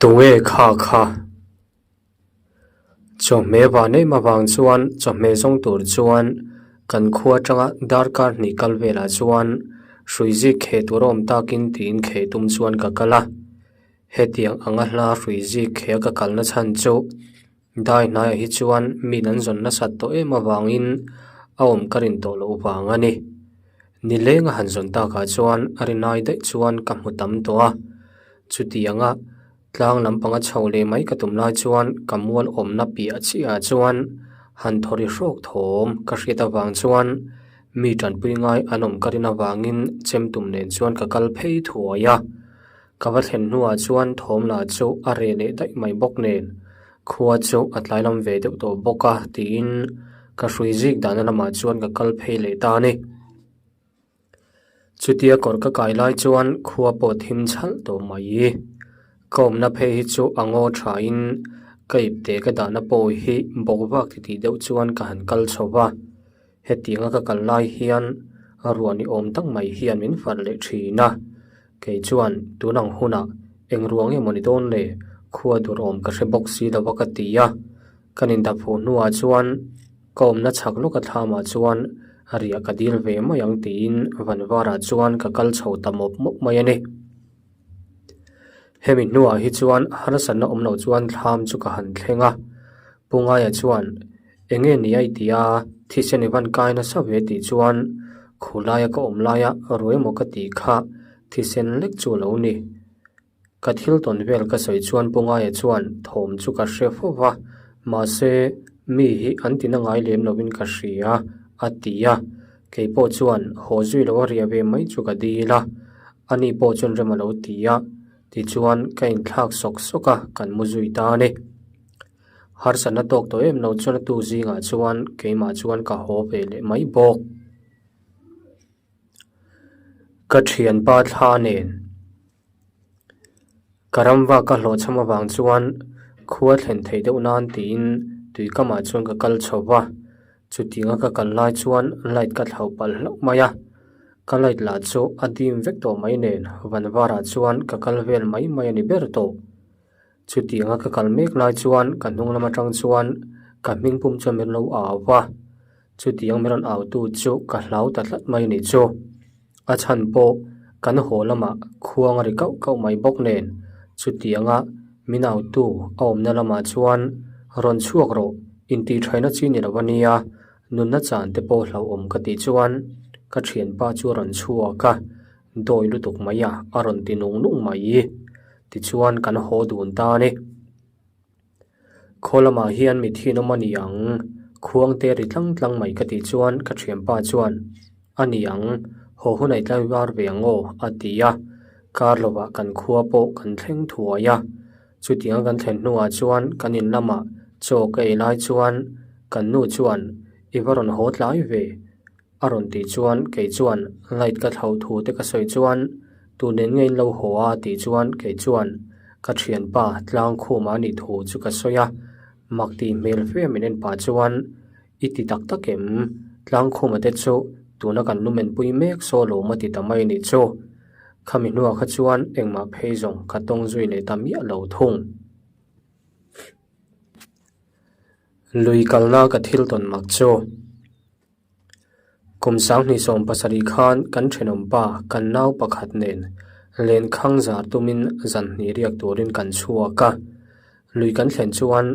Tunge kha kha? Chawhmeh van em avang chuan chawhmeh zawng tur chuan kan khua atanga darkar hnih kal velah chuan hrui zik kheh tur a awm takin tiin kheh tum chuan ka kal a. Hetiang anga hla hrui zik kheh a ka kalna chhan chu dai hnaiah hi chuan mi an zawn nasat tawh em avangin a awm ka rin tawh loh vang a ni. Nileng a han zawn takah chuan a rinai daih chuan ka hmu tam tawh a. Chutianga tlang lampanga chho leh mai ka tum lai chuan ka mual awmna piah chiahah chuan han thawri hrawk thawm ka hriat avang chuan mi tanpui ngai an awm ka rin avangin chem tum nen chuan ka kal phei thuai a. Ka va thlen hnuah chuan thawm lah chu a reh leh daih mai bawk nen khua chu a tlai lam ve deuh tawh bawk a tiin ka hrui zik dahna lamah chuan ka kal phei leh ta a ni. Chutia kawr ka kai lai chuan khua pawh thim chhalh tawh mai. Ka awmna phei hi chu a ngaw thain ka ipte ka dahna pawh hi bawk vak titih deuh chuan ka han kal chho va. Hetianga ka kal lai hian ruah ni awm tak mai hian min farh leh thin a. Kei chuan tun ang hunah eng ruang emaw ni dawn le khua dur awm ka hre bawk si lo va ka ti a. Kan indap huh hnuah chuan ka awmna chhak lawk a thlamah chuan riah ka dil ve mai ang tiin Vanvarah chuan ka kal chho ta mawp mawp mai a ni. Hemi hnuah hi chuan harsatna awm lo chuan thlam chu ka han thleng a, Pu Ngaia chuan eng nge ni a i ti a, thisen i van kai nasa ve tih chuan khulaia ka awm laia ruai emaw ka tih kha thisen lek chu a lo ni. Ka thil tawn vel ka sawi chuan Pu Ngaia chuan thawm chu ka hre fo va, mahse mi hi an tina ngai lem lovin ka hria a ti a, kei pawh chuan haw zui lo a riah ve mai chu ka dil a, ani pawh chuan rem a lo ti a, tichuan ka inthlak sawk sawk a, kan mu zui ta a ni. Harsatna tawk tawh em lo chuan a tu zingah chuan keimah chuan ka haw ve leh mai bawk. Ka thianpa thla nen ka ram vak ka hlawhchham avang chuan khua thlen theih deuh nan tiin tui kamah chuan ka kal chho va, chutianga ka kal lai chuan light ka thlauh palh hlauh mai a, ka light lah chu a dim vek tawh mai nen van varah chuan ka kal vel mai mai a ni ber tawh. Chutianga ka kal mek lai chuan ka hnung lam atang chuan ka hming pum chuan min lo au va, chutiang min rawn au tu chu ka hlau ta tlat mai a nih chu. A chhan pawh kan haw lamah khuang a ri kauh kauh mai bawk nen chutianga min au tu a awmna lamah chuan rawn chhuak rawh intihṭhaina chi ni lo a nia, nunna chan te pawh hlauhawm ka tih chuan ka ṭhianpa chu a rawn chhuak a. Dawi lutuk mai a, a rawn ti nung nung mai. Tichuan kan haw dun ta a ni. Khaw lamah hian mi thinawm a ni ang, khuangte ri tlang tlang mai ka tih chuan ka thianpa chuan, A ni ang, haw hun a tlai var ve ang aw, a ti a. Kar lovah kan khua pawh kan thleng thuai a. Chutianga kan thlen hnuah chuan kan in lamah chaw ka ei lai chuan kan nu chuan, I va rawn haw tlai ve, A rawn tih chuan kei chuan light ka thlauh thu te ka sawi chuan tu nen nge in lo haw a tih chuan kei chuan ka thianpa tlang khumah a nih thu chu ka sawi a, mak tih hmel fe min en pah chuan i ti tak tak em? Tlang khuma te chu tuna kan lu menpui mek saw lo maw ti ta mai a nih chu. Khami hnuah kha chuan engmah phei zawng ka tawng zui leh ta miah lo thung. Lui kalna ka thil tawn mak chu. Kum 2070 khan kan thenawm pa kan nau pakhat nen lenkhang zar tumin zan hnih riak turin kan chhuak a. Lui kan thlen chuan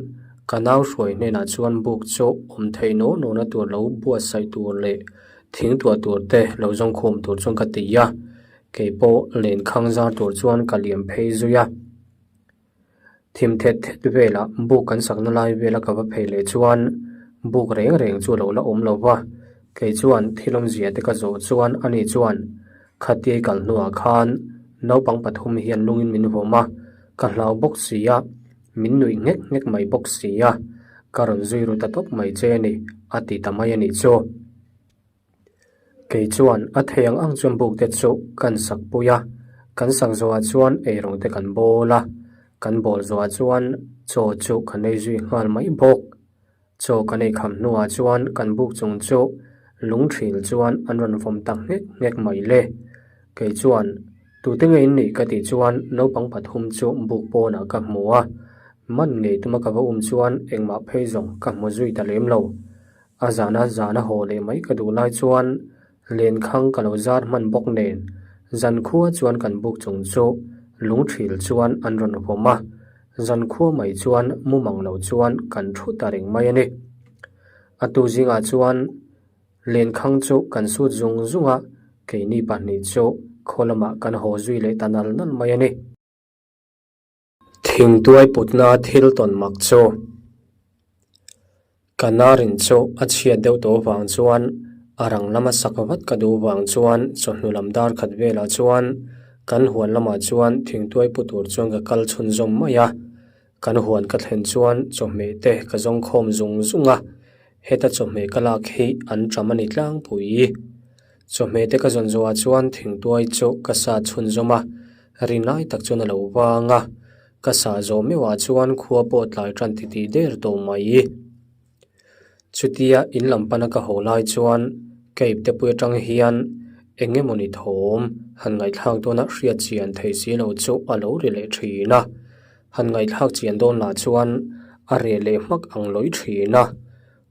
ka nau hruai hnenah chuan buk chu awm theih naw nawna tur lo buatsaih tur leh thing tuah tur te lo zawngkhawm tur chuan ka ti a. Kei pawh lenkhang zar tur chuan ka liam phei zui a. Thim thet thet velah buk kan sakna lai vela ka va phei leh chuan buk reng reng chu a lo la awm lo va, kei chuan thil awmzia te ka zawh chuan ani chuan Khatia kal hnuah khan naupang pathum hian lungin min vawm a, ka hlau bawk si a, min nuih nghek nghek mai bawk si a, ka rawn zui ru ta tawp mai che a ni a ti ta mai a nih chu. Kei chuan a thei ang ang chuan buk te chu kan sak pui a, kan sak zawhah chuan eirawng te kan bawl a, kan bawl zawhah chuan chaw chu kan ei zui nghal mai bawk. Chaw kan ei kham hnuah chuan kan buk chung chu lung thil chuan an rawn vawm ta nghek nghek mai le. Kei chuan. Tute nge in nih ka tih chuan naupang pathum chu buk pawnah ka hmu a, man ngei tuma ka va um chuan engmah phei zawng ka hmu zui ta lem lo. A zana zana haw leh mai ka duh lai chuan lenkhang ka lo zar hman bawk nen zankhua chuan kan buk chung chu lungthil chuan an rawn vawm a, zankhua mai chuan mumang lo chuan kan thu ta reng mai a ni. A tu zingah chuan Lenkhang chu kan sut zung zung a, keini pahnih chu khaw lamah kan haw zui leh ta nal nal mai a ni. Thingtuai putna thil tawn mak chu ka narin chu a chhiat deuh tawh vang chuan a rang lama sak vat ka duh vang chuan chawhnu lam dar khat velah chuan kan huan lamah chuan thingtuai pu tur chuan ka kal chhunzawm mai a. Kan huan ka thlen chuan chawhmeh te ka zawng khawm zung zung a, heta chawhmeh ka lak hi an ṭam a ni tlangpui. Chawhmeh te ka zawn zawhah chuan thingtuai chu ka sa chhunzawm a, rin lai tak chuan a lo vang a, ka sa zawh meuhah chuan khua pawh tlai ṭan titih der tawh mai. Chutia in lam pana ka haw lai chuan ka ipte pui atang hian eng emawni thawm han ngaihthlak dawna hriat chian thei si lo chu a lo ri leh thin a, han ngaihthlak chian dawn lah chuan a reh leh hmak ang lawih thin a,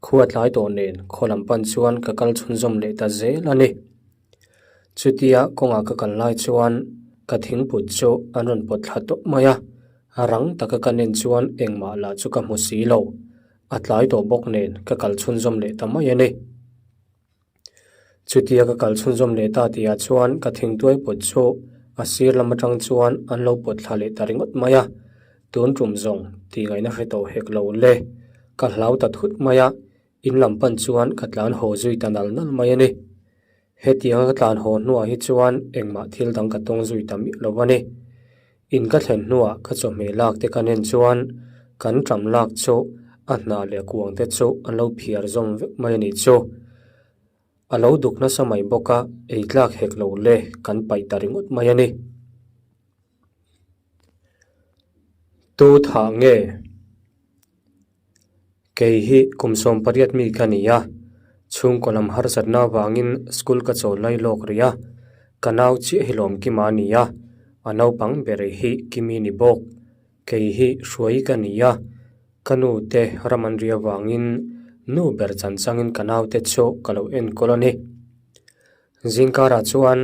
khua tlai tawh nen khaw lam pan chuan ka kal chhunzawm leh ta zel a ni. Chutia kawngah ka kal lai chuan ka thingput chu an rawn pawt thla tawp mai a, rang taka ka nen chuan engmah lah chu ka hmu si lo. A tlai tawh bawk nen ka kal chhunzawm leh ta mai a ni. Chutia ka kal chhunzawm leh ta tihah chuan ka thingtuai pawt chu a sir lam atang chuan an lo pawt thla leh ta ringawt mai a, tun tum zawng tih ngaihna hre tawh hek lo le. Ka hlau ta thut mai a, in lam pan chuan ka tlan haw zui ta nal nal mai a ni. Hetianga ka tlan haw hnuah hi chuan engmah thil dang ka tawng zui ta miah lo a ni. In ka thlen hnuah ka chawhmeh lak te ka nen chuan kan ṭam lak chu a hnah leh kuang te chu an lo phiar zawm vek mai a nih chu. A lo duk nasa mai bawk a, ei tlak hek lo le kan paih ta ringawt mai a ni. Tu thah nge? Kei hi kum 18 mi ka ni a, chhungkaw lam harsatna avangin school ka chawl lai lawk rih a, ka nau chiah hi lawmkima a ni a, a naupang ber hi Kimi ni bawk. Kei hi Hruai ka ni a, ka nu te ram an ri avangin nu ber chan changin ka naute chu ka lo enkawl a ni. Zingkarah chuan.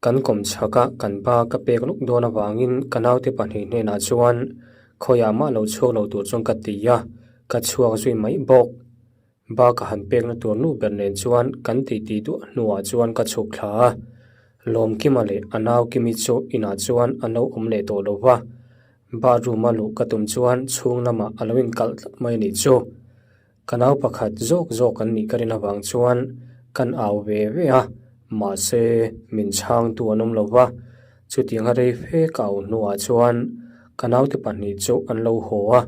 Kan kawm chhak a, kan pa ka pek lawk dawn avangin ka naute pahnih hnenah chuan khawiah mah lo chhuak lo tur chuan ka ti a, ka chhuak zui mai bawk. Ba ka han pekna tur nu ber nen chuan kan titi duah hnuah chuan ka chhuk thla a, Lawmkima leh a nau Kimi chu inah chuan an lo awm leh tawh lo va, bathroom a luh ka tum chuan chhung lamah a lo inkalh tlat mai a nih chu. Ka nau pakhat zawk zawk an nih ka rin avang chuan kan au ve ve a, mahse min chhangtu an awm lo va, chutianga rei fe ka au hnuah chuan ka naute pahnih chu an lo haw a,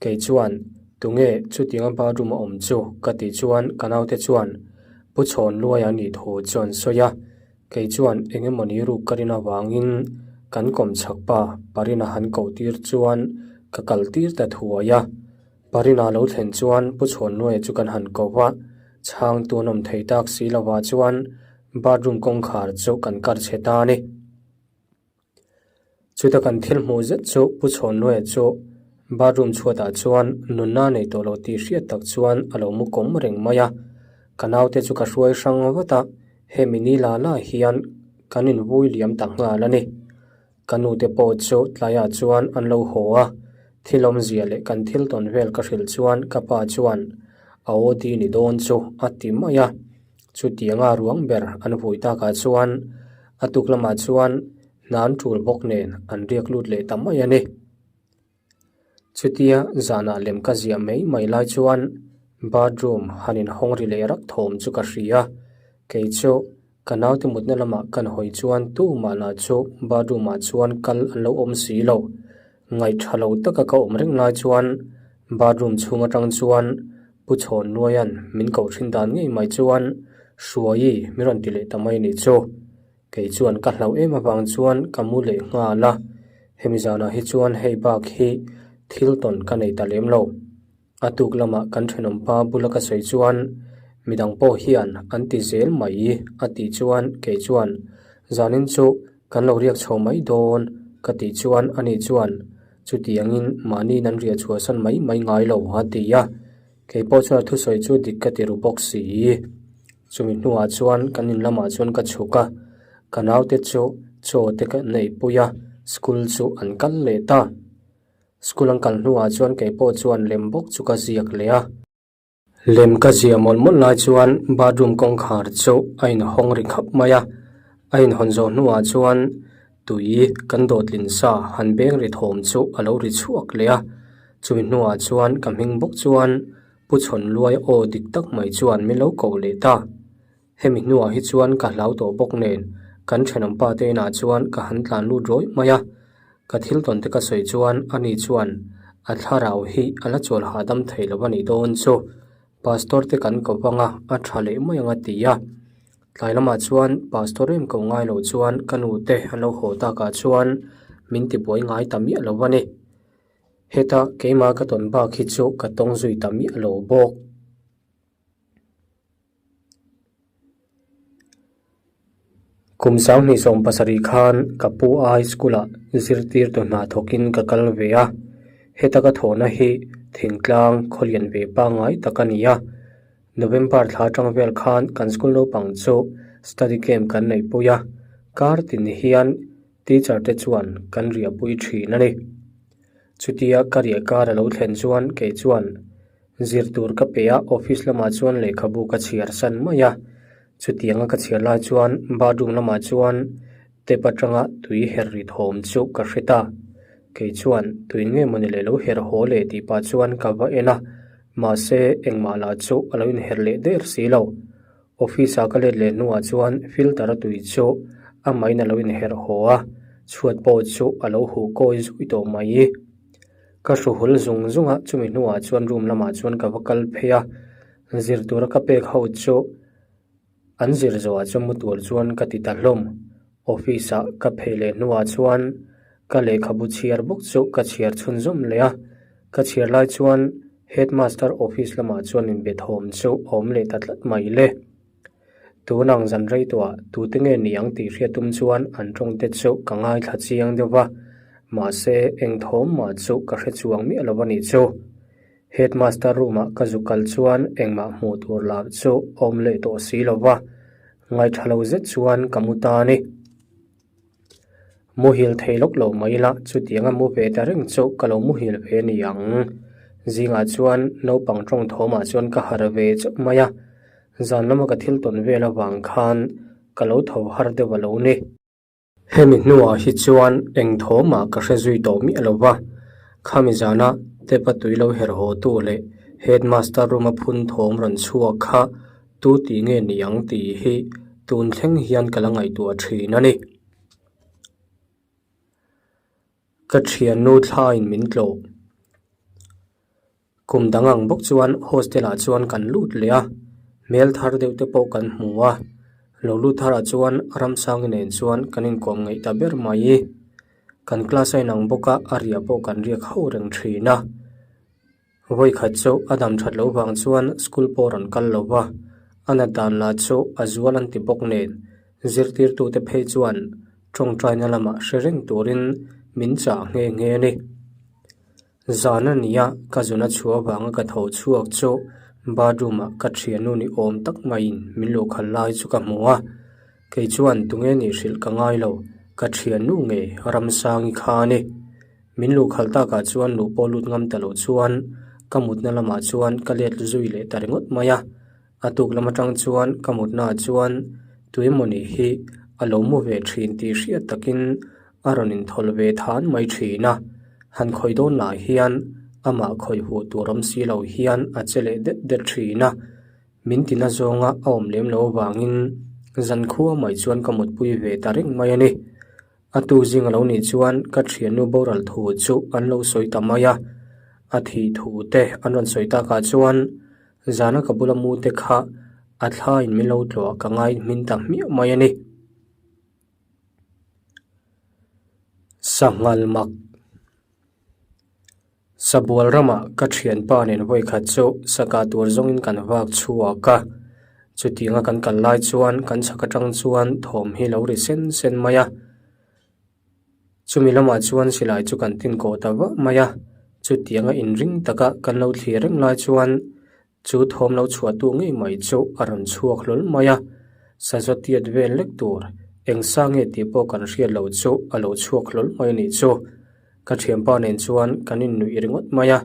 kei chuan tunge chutianga bathroom a awm chu ka tih chuan ka naute chuan Pu Chhawn Luaia nih thu chu an sawi a, kei chuan eng emawni ruk ka rin avangin kan kawm chhak pa Parina han koh tir chuan ka kal tir ta thuai a. Parina lo thlen chuan Pu Chhawnnuaia chu kan han ko va, chhang tun awm thei tak si lovah chuan bathroom kawngkhar chu kan kar chhe ta a ni. Chuta kan thil hmuh zet chu Pu Chhawnnuaia chu bathroom chhuatah chuan nunna nei tawh lo tih hriat tak chuan a lo mu kawm reng mai a. Ka naute chu ka hruai hrang vat a, hemi ni la la hian kan invui liam ta nghal a ni. Ka nute pawh chu tlaiah chuan an lo haw a, thil awmzia leh kan thil tawn vel ka hrilh chuan ka pa chuan a aw di ni dawn chu a ti mai a. Chutianga ruang ber an vui takah chuan a tuk lamah chuan hna an tul bawk nen an riak lut leh ta mai a ni. Chutia zanah lem ka ziah mai mai lai chuan bathroom han inhawng ri leh rak thawm chu ka hria. Kei chu ka naute mutna lamah kan hawi chuan tumah lah chu bathroom ah chuan kal an lo awm si lo. Ngaih tha lo taka ka awm reng lai chuan bathroom chhung atang chuan Pu Chhawn Nuaia'n min koh thin dan ngei mai chuan Hruaii min rawn ti leh ta mai a nih chu. Kei chuan ka hlauh em avang chuan ka mu leh nghal a, hemi zanah hi chuan hei bak hi thil tawn ka nei ta lem lo. A tuk lamah kan thenawm pa bula ka sawi chuan midang pawh hian an ti zel mai a tih chuan kei chuan zanin chu. Kan lo riak chho mai dawn ka tih chuan ani chuan chutiangin mahniin an riah chhuahsan mai mai ngai lo a ti a. Kei pawh chuan a thusawi chu dik ka ti ru bawk si. Chumi hnuah chuan kan in lamah chuan ka chhuk a, ka naute chu chaw te ka neihpui a, school chu an kal leh ta. School an kal hnuah chuan kei pawh chuan lem bawk chu ka ziak leh a. Lem ka ziah mawlh mawlh lai chuan bathroom kawngkhar chu a inhawng ri khap mai a, a inhawn zawh hnuah chuan tui kan dawhtlin sa han beng ri thawm chu a lo ri chhuak leh a, chumi hnuah chuan ka hming bawk chuan Pu Chhawnluai aw dik tak mai chuan min lo koh leh ta. Hemi hnuah hi chuan ka hlau tawh bawk nen kan thenawm pa te inah chuan ka han tlan lut rawih mai a. Ka thil tawn te ka sawi chuan ani chuan a thlarau hi a la chawl hahdam thei lo a nih dawn chu. Pastor te kan ko vang a, a tha leh mai ang a ti a. Tlai lamah chuan pastor em ko ngai lo chuan ka nu te an lo haw takah chuan min tibuai ngai ta miah lo a ni. Heta keimah ka tawn bak hi chu ka tawng zui ta miah lo bawk. Kum 2017 khan ka pu ai school ah zirtirtu hna thawkin ka kal ve a, heta ka thawhna hi thingtlang khawlian ve pangngai tak a ni a. November thla atang vel khan kan school naupang chu study camp kan neihpui a, kar tin hian teacher te chuan kan riahpui thin a ni. Chutia ka riah kar a lo thlen chuan kei chuan Zir tur ka pe a, office lamah chuan lehkhabu ka chhiar san mai a. Chutianga ka chhiar lai chuan bathroom lamah chuan tap atanga tui her ri thawm chu ka hre ta. Kei chuan tui nge mawni leh lo her haw leh tih pah chuan ka va en a, mahse engmah lah chu a lo inher leh der si lo. Office ah ka let leh hnuah chuan filter a tui chu amahin a lo inher haw a, chhuat pawh chu a lo huh kawi zui tawh mai. Ka hru hul zung zung a, chumi hnuah chuan room lamah chuan ka va kal phei a, zir tura ka pek ho chu an zir zawhah chuan mu tur chuan ka ti ta hlawm. Office ah ka phei leh hnuah chuan ka lehkhabu chhiar bawk chu ka chhiar chhunzawm leh a, ka chhiar lai chuan headmaster office lamah chuan inbe thawm chu a awm leh ta tlat mai le. Tunang zan rei tawhah tute nge ni ang tih hriat tum chuan an tawng te chu ka ngaithla chiang deuh va, mahse eng thawm mah chu ka hre chuang miah lo a nih chu. Headmaster room ah ka zu kal chuan engmah hmuh tur lah chu a awm leh tawh si lo va, ngaitha lo zet chuan ka mu ta a ni. Muhil thei lawk lo mai ila chutianga mu ve ta reng chu ka lo muhil ve a ni ang. Zingah chuan naupang tawng thawmah chuan ka harh ve chauh mai a, zan lama ka thil tawn vel avang khan ka lo tho har deuh a lo ni. Hemi hnuah hi chuan eng thawmah ka hre zui tawh miah lo va, khami zana Tepa tui lo her haw tu leh Headmaster room a phun thawm rawn chhuak kha tu tih nge ni ang tih hi tun thleng hian ka la ngaihtuah thin a ni. Ka thiannu thlaiin min tlawh. Kum dang ang bawk chuan hostel ah chuan kan lut leh a, hmel thar deuh te pawh kan hmu a, lo lut tharah chuan Ramsangi nen chuan kan inkawm ngaih ta ber mai. Kan class a inang bawk a, a riah pawh kan riak ho reng thin a. Vawikhat chu a dam that loh vang chuan school pawh rawn kal lo va, a nat dan lah chu a zual an ti bawk nen zirtirtute phei chuan tawngtaina lamah hre reng turin min chah nghe nghe a ni. Zan a nia ka zun a chhuah avanga ka tho chhuak chu bathroom ah ka thiannu ni awm tak maiin min luhkhalh lai chu ka hmu a, kei chuan tunge nih hrilh ka ngai lo, ka thiannu nge Ramsangi kha a ni. Min luhkhalh takah chuan luh pawh lut ngam ta lo chuan ka mutna lamah chuan ka let zui leh ta ringawt mai a. A tuk lam atang chuan ka mutnaah chuan tuemawni hi a lo mu ve thin tih hriat takin a rawn inthawl ve than mai thin a. Han khawih dawn lah hian amah khawih huh tur awm si lo hian a che leh det det thin a. Min tina zawnga a awm lem lo avangin zankhua mai chuan ka mutpui ve ta reng mai a ni. A tu zing a lo nih chuan ka thiannu boral thu chu an lo sawi ta mai a, a thih thu te an rawn sawi takah chuan zana ka bula mu te kha a thlaiin min lo tlawh ka ngai hmin ta hmiah mai a ni. Sanghal mak. Sabual ramah ka thianpa nen vawikhat chu saka tur zawngin kan vak chhuak a, chutianga kan kal lai chuan kan chhak atang chuan thawm hi lo ri sen sen mai a. Chumi lamah chuan silai chu kan tin kawh ta vah mai a, chutianga inring taka kan lo thlir reng lai chuan chu thawm lo chhuah tu ngei mai chu a rawn chhuak hlawl mai a, sazaw tiat vel lek tur eng sa nge tih pawh kan hriat loh chu a lo chhuak hlawl mai a nih chu. Ka thianpa nen chuan kan innuih ringawt mai a,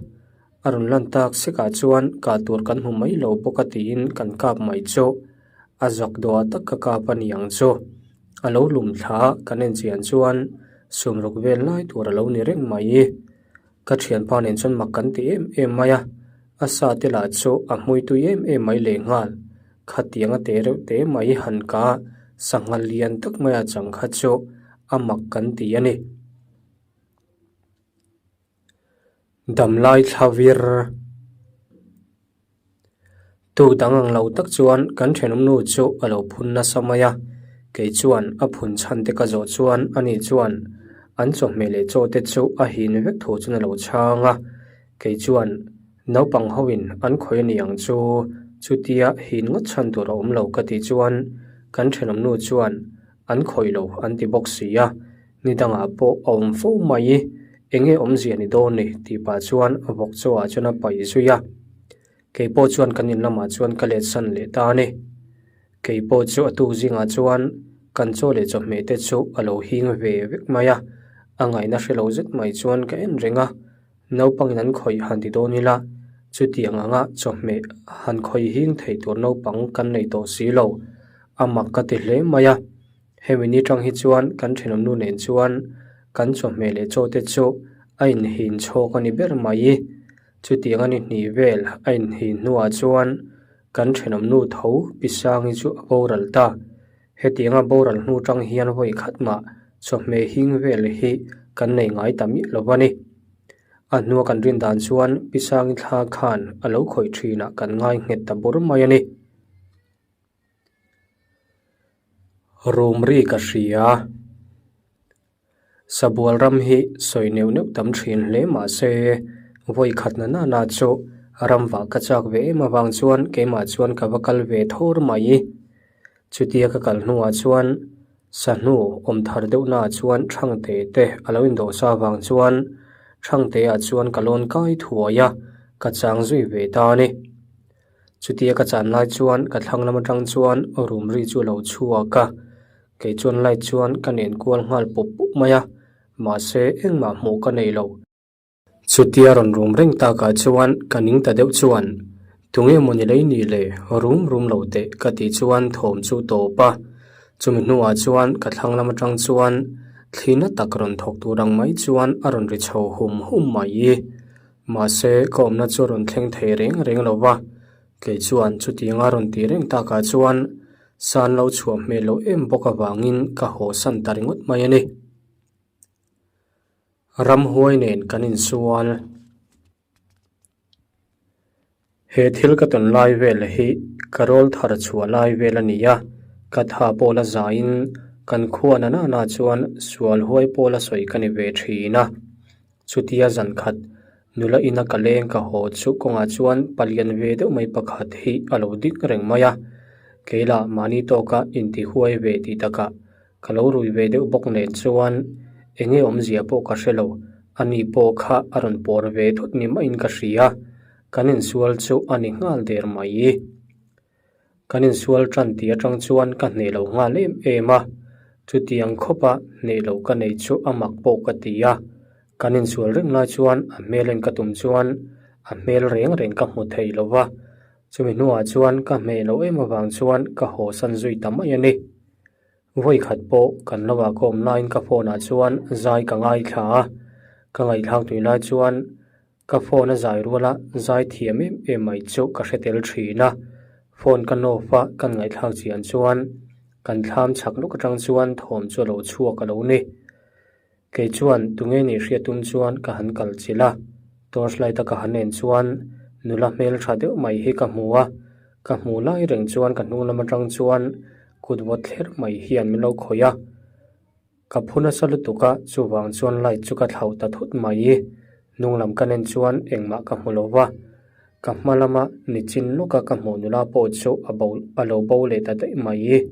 a rawn lan tak sekah chuan kah tur kan hmu mai lo bawk a tiin kan kap mai chu a zak dawh tak ka kap a ni ang chu. A lo lum thla a kan en chian chuan sumruk vel lai tur a lo ni reng mai. Ka thianpa nen chuan mak kan ti em em mai a, a sa te lah chu a hmui tui em em mai lehnghal. Khatiang a te reuh te mai han ka sangha lian tak mai a chang kha chu a mak kan ti a ni. Damlai thla vir Tuk dang ang lo tak chuan kan thenawm nu chu a lo phun nasa mai a, kei chuan a phun chhan te ka zawh chuan ani chuan an chawhmeh leh chaw te chu a hin vek thu chuan a lo chhang a, kei chuan naupang ho in an khawih a ni ang chu chutia hin ngawt chhan tur a awm lo ka tih chuan kan thenawm nu chuan an khawih lo an ti bawk si a. Ni dangah pawh a awm fo mai, eng nge awmzia ni dawn ni tih pah chuan vawk chauhah chuan a paih zui a. Kei pawh chuan kan in lamah chuan ka let san leh ta a ni. Kei pawh chu a tuk zingah chuan kan chaw leh chawhmeh te chu a lo hing ve vek mai a, a ngaihna hre lo zet mai chuan ka en reng a. Naupangin an khawih han ti dawn ila, chutiang anga chawhmeh han khawih hing thei tur naupang kan nei tawh si lo, a mak ka ti hle mai a. Hemi ni tang hi chuan kan thenawm nu nen chuan kan chawhmeh leh chaw te chu a inhin chhawk a ni ber mai. Chutiang a ni hnih vel a inhin hnuah chuan kan thenawm nu tho Pi Sangi chu a boral ta. Hetianga boral hnu tang hian vawi khat mah chawhmeh hing vel hi kan nei ngai ta miah lo a ni. A hnua kan rin dan chuan Pi Sangi thla khan a lo khawih thinah kan ngai nghet ta bur mai a ni. Rum ri ka hria. Sabual ram hi sawi neuh neuh tam thin hle mah se vawi khat na nana chu ram vah ka chak ve em avang chuan keimah chuan ka va kal ve thawr mai. Chutia ka kal hnuah chuan sahnu awm thar deuh naah chuan Thangte te a lo indawh sa avang chuan Thangte ah chuan ka lawn kai thuai a, ka chang zui ve ta a ni. Chutia ka chan lai chuan ka thlang lam atang chuan room ri chu a lo chhuak a, kei chuan light chuan ka nen kual nghal pup pup mai a, mahse engmah hmuh ka nei lo. Chutia rawn room reng takah chuan ka ning ta deuh chuan tunge mawni lei ni le room room lo teh ka tih chuan thawm chu tawp a, chumi hnuah chuan ka thlang lam atang chuan thli na tak rawn thawk tur ang mai chuan a rawn ri chho hum hum mai. Mahse, ka awmna chu a rawn thleng thei reng reng lo va, kei chuan chutianga rawn tih reng takah chuan san lo chhuah hmel loh em bawk avangin ka haw san ta ringawt mai a ni. Ramhuai nen kan insual. He thil ka tawn lai vel hi ka rawl thar chhuah lai vel a ni a, ka tha pawh la zaiin kan khua na nana chuan sual huai pawh la sawi ka ni ve thin a. Chutia zan khat nula ina ka leng ka haw chu kawngah chuan palian ve deuh mai pakhat hi a lo ding reng mai a, keilah mahni tawka intihuai ve tih takah ka lo rui ve deuh bawk nen chuan eng nge awmzia pawh ka hre lo, ani pawh kha a rawn pawr ve thut ni maiin ka hria, kan insual chu a ni nghal der mai. Kan insual tan tih atang chuan ka hneh lo nghal em em a, chutiang khawpa hneh lo ka nei chu a mak pawh ka ti a. Kan insual reng lai chuan a hmel en ka tum chuan a hmel reng reng ka hmu thei lo va, chumi hnuah chuan ka hmeh loh em avang chuan ka haw san zui ta mai a ni. Vawi khat pawh kan lo ah ka awm laiin ka phone ah chuan zai ka ngaithla a, ka ngaihthlak tui lai chuan Ka phone a zai rual a, zai thiam em em mai chu ka hre tel thin a. Phone ka nawf a, kan ngaihthlak chian chuan kan thlam chhak lawk atang chuan thawm chu a lo chhuak a lo ni. Kei chuan tunge nih hriat tum chuan ka han kal chilh a, torch light a ka han en chuan nula hmel tha deuh mai hi ka hmu a, ka hmuh lai reng chuan ka hnung lam atang chuan kut vawt thler mai hian min lo khawih a. Ka phu nasa lutuk a, chuvang chuan light chu ka thlauh ta thut mai. Hnung lam ka nen chuan engmah ka hmu lo va, ka hma lama nichin lawka ka hmuh nula pawh chu a bo a lo bo leh ta daih mai.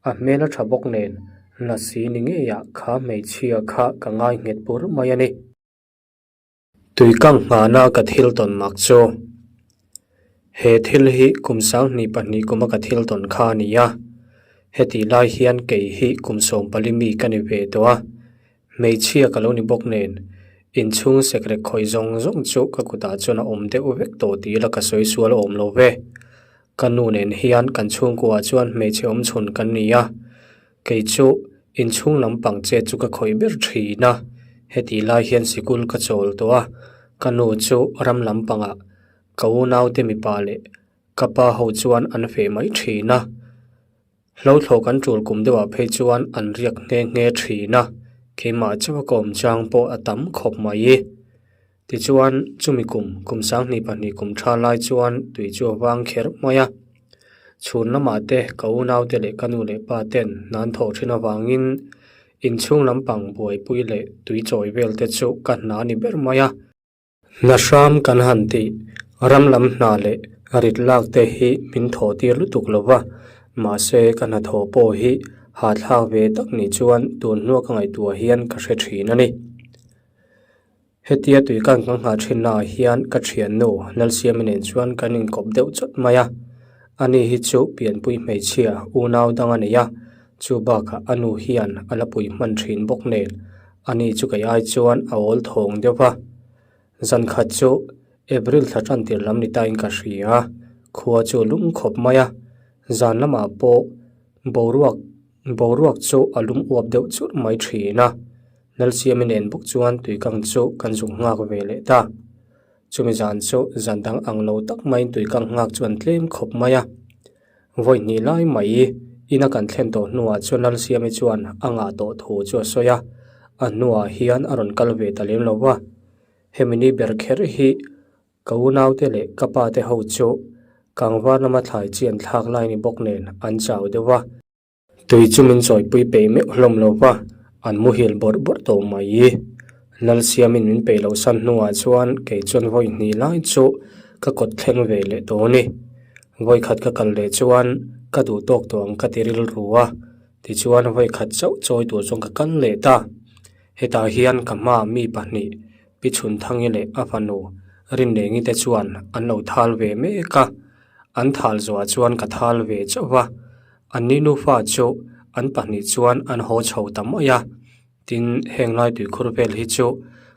A hmel a tha bawk nen, Lasi ni ngeiah kha hmeichhia kha ka ngai nghet bur mai a ni. Tuikang nghahna ka thil tawn mak chu. He thil hi kum 22 kuma ka thil tawn kha a ni a. Hetih lai hian kei hi kum 14 mi ka ni ve tawh a. Hmeichhia ka lo ni bawk nen, inchhung sekrek khawih zawng zawng chu ka kutah chuan a awm deuh vek tawh tih ila ka sawi sual awm lo ve. Ka nu nen hian kan chhungkuah chuan hmeichhe awmchhun kan ni a. Kei chu inchhung lampang chet chu ka khawih ber thin a, hetih lai hian sikul ka chawl tawh a, ka nu chu ram lampangah ka unaute mipa leh ka pa ho chuan an feh mai thin a. Hlothlawh kan tul kum deuhah phei chuan an riak nghe nghe thin a, keimah chauha ka awm chang pawh a tam khawp mai. Tichuan, chumi kum, kum 22 kum tha lai chuan tui chu a vang kher mai a. Chhun lamah te ka unaute leh ka nu leh pa ten hna an thawh thin avangin inchhung lampang buaipui leh tui chawi vel te chu ka hna a ni ber mai a. Hna hram kan han tih, ram lam hna leh rit lak te hi min thawh tir lutuk lo va, mahse ka hnathawh pawh hi hahthlak ve tak ni chuan tun hnua ka ngaihtuah hian ka hre thin a ni. Hetia tui kan kan nghah thinnaah hian ka thiannu Lalsiami nen chuan kan inkawp deuh chawt mai a. Ani hi chu pianpui hmeichhia unau dang a nei a, chu bakah a nu hian a la pui hman thin bawk nen ani chu kei ai chuan a awl thawng deuh va. Zan khat chu April thla tan tir lam ni tain ka hria, khua chu lum khawp mai a, zan lamah pawh boruak boruak chu a lum uap deuh churh mai thin a. Lalsiami nen bawk chuan tuikang chu kan zuk nghak ve leh ta. Chumi zan chu zan dang ang lo tak maiin tuikang nghak chu an tlem khawp mai a. Vawi hnih lai mai ina kan thlen tawh hnuah chuan Lalsiami chuan a ngah tawh thu chu a sawi a, a hnuah hian a rawn kal ve ta lem lo va. Hemi ni ber kher hi ka unaute leh ka pate ho chu kangvar lama thlai chi an thlak lai ni bawk nen an chau deuh a. Tui chu min chawipui peih meuh hlawm lo va, an muhil bawrh bawrh tawh mai. Lalsiamin min peih loh san hnuah chuan kei chuan vawi hnih lai chu ka kawt thleng ve leh tawh a ni. Vawi khat ka kal leh chuan ka duh tawk tawh ang ka ti rilru a, tichuan vawi khat chauh chawi tur chuan ka kal leh ta. Hetah hian ka hma mi pahnih Pi Chhunthangi leh a fanu Rinlengi te chuan an lo thal ve mek a, an thal zuah chuan ka thal ve chauh va. Anni nufa chu an pahnih chuan an haw chho ta mai a, tin heng lai tuikhur vel hi chu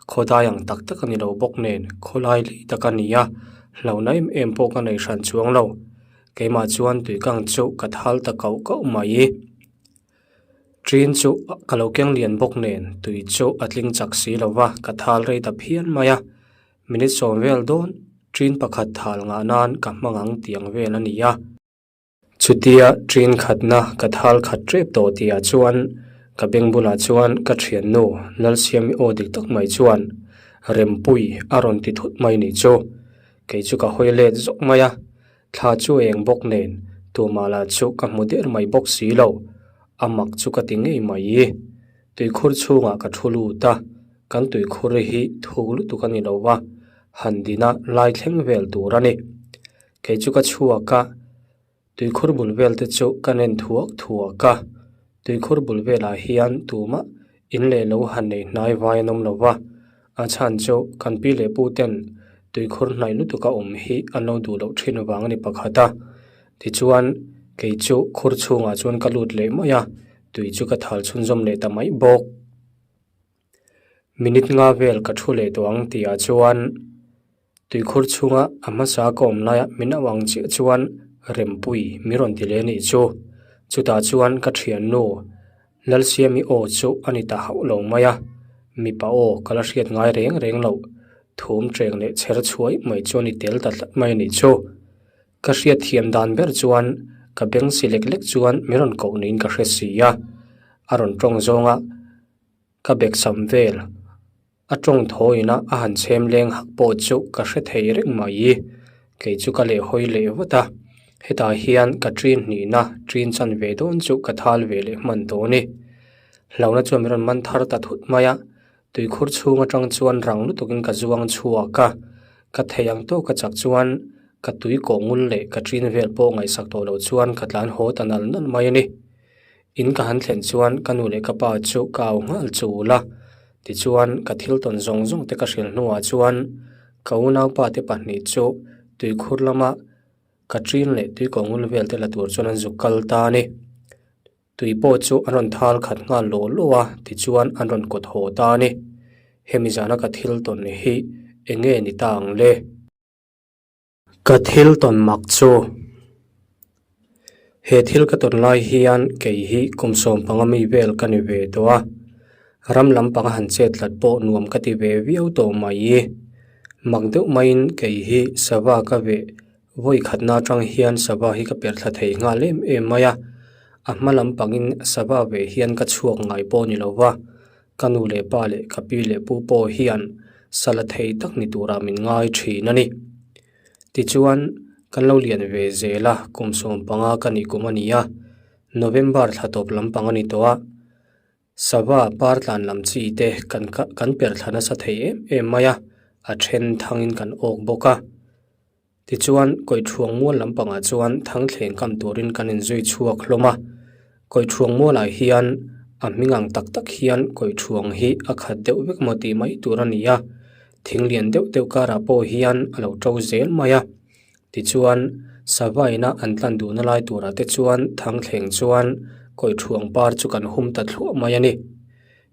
khawdai ang tak tak a ni lo bawk nen khawlai lei tak a ni a, hlauhna em em pawh ka nei hran chuang lo. Keimah chuan tuikang chu ka thal ta kauh kauh mai. Ṭin chu ka lo keng lian bawk nen tui chu a tling chak si lo va, ka thal rei ta phian mai a. Minute sawm vel dawn ṭin pakhat thal ngah nan ka hmang ang tiang vel a ni a. Chutia ṭin khatna ka thal khat ṭep tawh tihah chuan ka beng bulah chuan ka ṭhiannu Lalsiami aw dik tak mai chuan Rempui a rawn ti thut mai ni chu. Kei chu ka hawi let zawk mai a, thla chu eng bawk nen tumah lah chu ka hmu der mai bawk si lo, a mak chu ka ti ngei mai. Tuikhur chhungah ka thu lut a, kan tuikhur hi thuk lutuk a ni lo va, han dina lai thleng vel tur a ni. Kei chu ka chhuak a, tuikhur bul vel te chu ka nen thuak thuak a, tuikhur bul velah hian tumah in leh lo han nei hnai vai an awm lo va, a chhan chu kan pi leh pu ten tuikhur hnaih lutuk a awm hi an lo duh loh thin vang a ni pakhat a, tichuan kei chu khur chhungah chuan ka lut leh mai a, tui chu ka thal chhunzawm leh ta mai bawk. Minute nga vel ka thu leh tawh ang tihah chuan. Tuikhur chhunga a hmasa ka awm laia min auh ang chiah chuan Rempui mi rawn ti leh anih chu. Chutah chuan ka thiannu Lalsiami aw chu a ni ta hauh lo mai a, mipa aw ka la hriat ngai reng reng loh thum cheng leh chher chhuai mai chu a ni tel ta tlat mai anih chu. Ka hriat thiam dan ber chuan ka beng si lek lek chuan mi rawn koh niin ka hre si a, a rawn tawng zawnga ka bek sam vel. A tawng thawiin a a han chhem leng hak pawh chu ka hre thei reng mai. Kei chu ka lehhawi leh vat a, hetah hian ka ṭin hnihna ṭin chan ve dawn chu ka thal ve leh hman tawh a ni. Hlauhna chuan min rawn man thar ta thut mai a, tuikhur chhung atang chuan rang lutukin ka zuang chhuak a, ka thei ang tawk ka chak chuan ka tui kawh ngul leh ka ṭin vel pawh ngaihsak tawh loh chuan ka tlan haw ta nal nal mai a ni. In ka han thlen chuan ka nu leh ka pa chu ka au nghal chul a, tichuan ka thil tawn zawng zawng te ka hrilh hnuah chuan ka unaupa te pahnih chu tuikhur lama ka ṭin leh tuikawngul vel te la tur chuan an zuk kal ta a ni. Tui pawh chu an rawn thal khat nghal law law a, tichuan an rawn kawt haw ta a ni. Hemi zana ka thil tawn hi eng nge ni ta ang le? Ka thil tawn mak chu he thil ka tawn lai hian kei hi kum sawmpanga mi vel ka ni ve tawh a, ram lampanga han chet tlat pawh nuam ka ti ve viau tawh mai. Mak deuh maiin kei hi sava ka veh Vawi khatna atang hian sava hi ka per thla thei nghal em em mai a, a hma lampangin sava ve hian ka chhuak ngai pawh ni lo va, ka nu leh pa leh ka pi leh pu pawh hian sa la thei tak ni turah min ngai thin a ni. Tichuan, kan lo lian ve zel a, kum 15 ka nih kum a ni a, November thla tawp lampang a ni tawh a, Sava par tlan lam chi te kan kan per thla nasa thei em em mai a, a then thangin kan awk bawk a. Tichuan, Kawithuang mual lampangah chuan thangthleng kam turin kan inzui chhuak hlawm a. Kawithuang mualah hian a hming ang tak tak hian Kawithuang hi a khat deuh vek maw tih mai tur a ni a, thing lian deuh deuh karah pawh hian a lo to zel mai a. Tichuan, sava ina an tlan duhna lai turah te chuan thangthleng chuan Kawithuang par chu kan hum ta thluah mai a ni.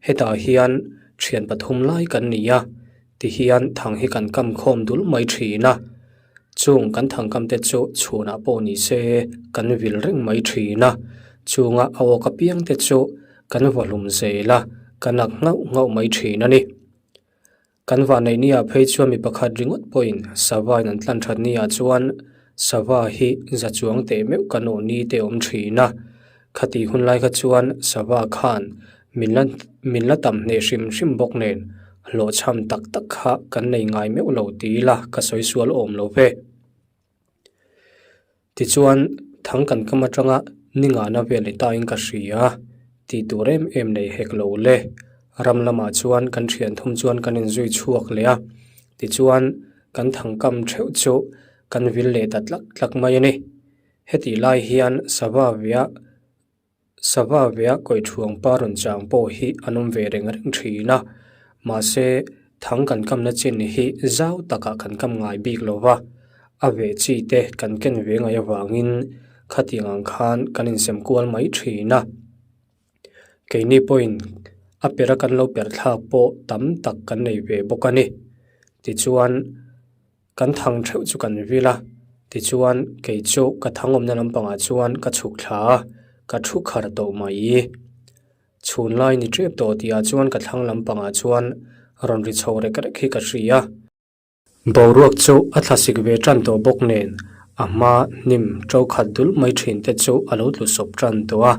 Hetah hian thian pathum lai kan ni a, Tihian thang hi kan kam khawm dul mai thin a, chung kan thang kam te chu chhunah pawh ni se kan vil reng mai thin a, chunga a awk apiang te chu kan vahlum zel a, kan ak nghauh nghauh mai thin a ni. Kan vahneih niah phei chuan mi pakhat ringawt pawhin sava in an tlan that niah chuan sava hi za chuang teh meuh kan awh ni te awm thin a, khati hun lai kha chuan sava khan Min la min la tam hneh hrim hrim bawk nen hlawhchham tak tak kha kan nei ngai meuh lo ti ila ka sawi sual awm lo ve. Tichuan thang kan kam atanga ni ngahna vel ni tain ka hria tih tur em em nei hek lo le. Ram lamah chuan kan thian thum chuan kan inzui chhuak leh a, tichuan kan thang kam theuh chu kan vil leh ta tlak tlak mai a ni. Hetih lai hian sava via Sava vea kawithuang pa rawn chang pawh hi an awm ve reng reng thin a, mahse thang kan kamna chin hi zau takah kan kam ngai bik lo va, a veh chi te kan ken ve ngaih avangin khatiang ang khan kan insem kual mai thin a. Keini pawhin a pera kan lo per thlak pawh tam tak kan nei ve bawk a ni. Tichuan. Kan thang theuh chu kan vil a, tichuan kei chu ka thang awmna lampangah chuan ka chhuk thla a, ka thu khar tawh mai. Chhun lai ni tep tawh tihah chuan ka thlang lampangah chuan rawn ri chho rek rek hi ka hria. Boruak chu a thlasik ve tan tawh bawk nen a hma hnim to khat dul mai thin te chu a lo tlu sawp tan tawh a,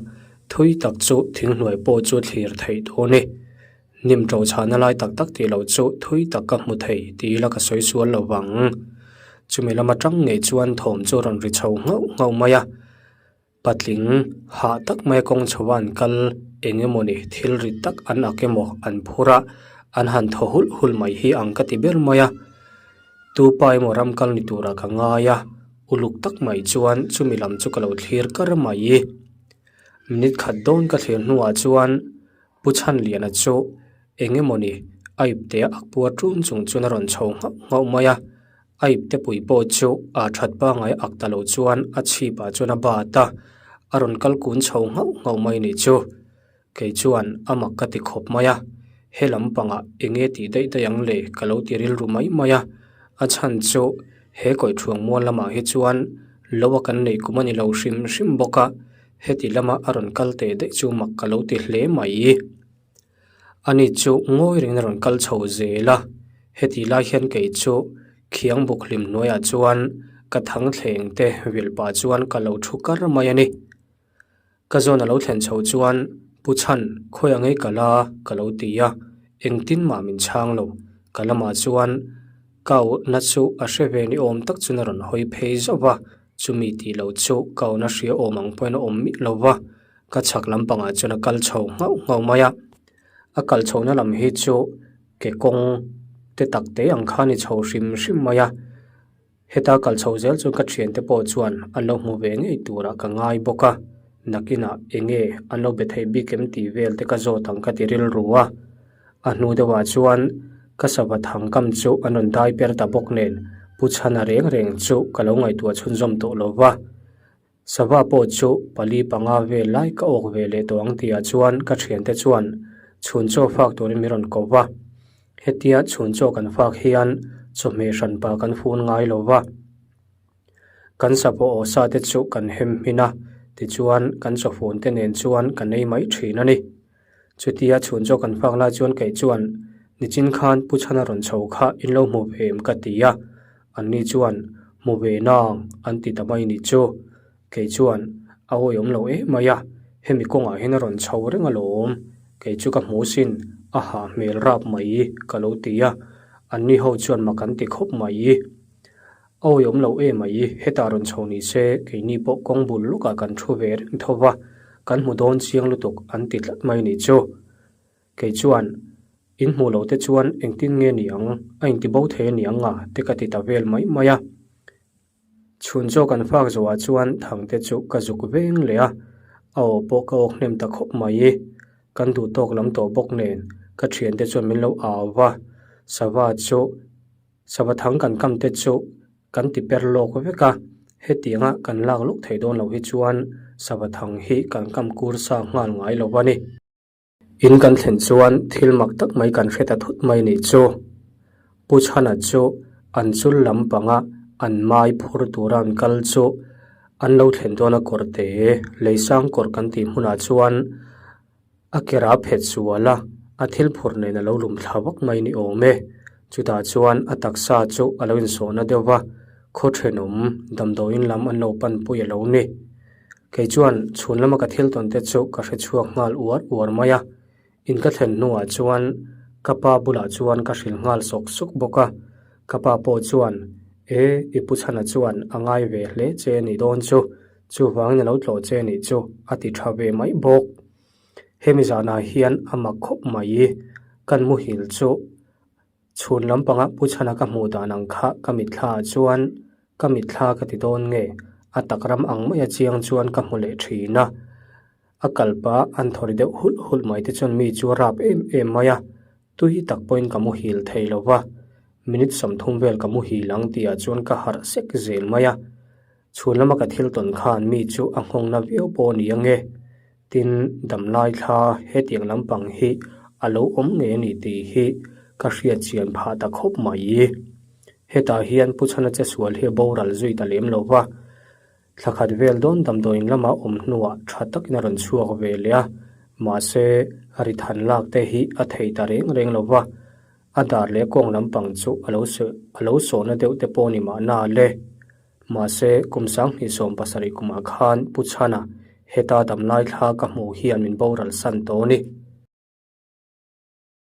thui tak chu thinghnuai pawh chu thlir theih dawn a ni. Hnim ṭo chhahna lai tak tak tih loh chu thui tak ka hmu thei ti ila ka sawi sual lo vang. Chumi lama ṭang ngei chuan thawm chu rawn ri chho nghauh nghauh mai a. Patling hah tak maia kawng chho a an kal eng emawni thil ri tak an ak emaw an phur a, an han thaw hulh hulh mai hi ang ka ti ber mai a. Tu pa emaw ram kal ni turah ka ngai a, uluk tak mai chuan chumi lam chu ka lo thlir kar mai. Minute khat dawn ka thlir hnuah chuan Pu Chhanliana chu eng emawni a ipte a akpuar ṭun chung chuan a rawn chho nghauh nghauh mai a, a ipte pui pawh chu a that pangai ak ta lo chuan a chhipah chuan a bat a, a rawn kal kun chho nghauh nghauh mai nih chu. Kei chuan a mak ka ti khawp mai a, he lampangah eng nge tih daih daih ang le ka lo ti rilru mai mai a, a chhan chu he kawihṭhuang mual lamah hi chuan lo a kan neih kum a ni lo hrim hrim bawk a, Heti lama a rawn kal teh daih chu mak ka lo ti hle mai. Ani chu ngawi rengin a rawn kal chho zel a, heti lai hian kei chu khiang buk hlim hnuaiah chuan ka thang thleng te vil pah chuan ka lo thu kar mai a ni. Ka zawn a lo thlen chho chuan Pu Chhan khawi ang ei ka la ka lo ti a, engtin mah min chhang lo. Ka lamah chuan ka auhna chu a hre ve ni awm tak chuan a rawn hawi phei zauh va, Chumi tih loh chu ka awna hria awm ang pawhin a awm miah lo va, ka chhak lampangah chuan a kal chho nghauh nghauh mai a. A kal chhohna lam hi chu ke kawng te tak te ang kha a ni chho hrim hrim mai a. Heta kal chho zel chuan ka thiante pawh chuan an lo hmu ve ngei turah ka ngai bawk a. Nakinah enge an lo be thei bik em tih vel te ka zawt ang ka ti rilru a. A hnu deuhah chuan ka sava thangkam chu an rawn dai per ta bawk nen Pu Chhana reng reng chu ka lo ngaihtuah chhunzawm tawh lo va. Sava pawh chu pali panga vel lai ka awk ve leh tawh ang tihah chuan ka thiante chuan chhun chaw fak turin min rawn ko va. Hetia chhun chaw kan fak hian chawhmeh hranpa kan fun ngai lo va. Kan sapawh aw sa te chu kan hem hmin a, tichuan kan chawfun te nen chuan kan ei mai thin a ni. Chutia chhun chaw kan fak lai chuan kei chuan nichin khan Pu Chhana rawn chho kha in lo hmu ve em ka ti a, anni chuan hmu ve nang an ti ta mai ni chu. Kei chuan a awihawm lo em mai a, hemi kawngah hian a rawn chho reng alawm, kei chu ka hmu sin a hah hmel rap mai ka lo ti a, anni ho chuan mak an ti khawp mai. A awihawm lo em mai, hetah rawn chho ni se keini pawh kawng bul lawkah kan thu ve reng tho va, kan hmu dawn chiang lutuk an ti tlat mai ni chu. Kei chuan, In hmuh loh te chuan engtin nge ni ang, a inti bo thei a ni ang a te ka ti ta vel mai mai a. Chhun chaw kan fak zawhah chuan thangte chu ka zuk veng leh a, a aw pawh ka awk hnem ta khawp mai. Kan duh tawk lam tawh bawk nen ka thiante chuan min lo au va, sava chu Sava thang kan kam te chu kan ti per lawk vek a, hetianga kan lak lawk thei dawn loh hi chuan sava thang hi kan kam kur sa nghal ngai lo a ni. In kan thlen chuan thil mak tak mai kan hre ta thut mai nih chu. Pu Chhana chu an chul lampanga an mai phur tura an kal chu an lo thlen dawn a kawrte leisang kawr kan tih hmunah chuan A kera a phet sual a, a thil phurh nen a lo lum thla vak mai ni awm e. Chutah chuan a taksa chu a lo insawhna deuh va, khaw thenawm damdawiin lam an lo panpui a lo ni. Kei chuan chhun lama ka thil tawn te chu ka hre chhuak nghal uar uar mai a. In ka thlen hnuah chuan ka pa bulah chuan ka hrilh nghal sawk sawk bawk a. Ka pa pawh chuan, E, i pu chhana chuan a ngai ve hle che a nih dawn chu, Chuvangin a lo tlawh che nih chu a ti tha ve mai bawk. Hemi zanah hian a mak khawp mai. Kan muhil chu chhun lampanga Pu Chhana ka hmuh dan ang kha ka mitthla ah chuan ka mitthla ka ti dawn nge a tak ram ang maia chiang chuan ka hmu leh thin a. A kalpa an thawri deuh hulh hulh mai te chuan mi chu a rap em em mai a. Tui tak pawhin ka muhil thei lo va, minute 30 vel ka muhil ang tihah chuan ka harh sek zel mai a. Chhun lama ka thil tawn khan mi chu a nghawngna viau pawh a ni ang e. Tin, damlai thla hetiang lampang hi a lo awm ngei a ni tih hi ka hriat chian phah ta khawp mai. Hetah hian Pu Chhana che sual hi a boral zui ta lem lo va, thla khat vel dawn damdawiin lama awm hnuah tha takin a rawn chhuak ve leh a, mahse ri than lak te hi a thei ta reng reng lo va. A dar leh kawng lampang chu a lo a lo sawhna deuh te pawh a ni mahna le. Mahse, kum 2070 kumah khan Pu Chhana heta damlai thla ka hmuh hian min boral san tawh a ni.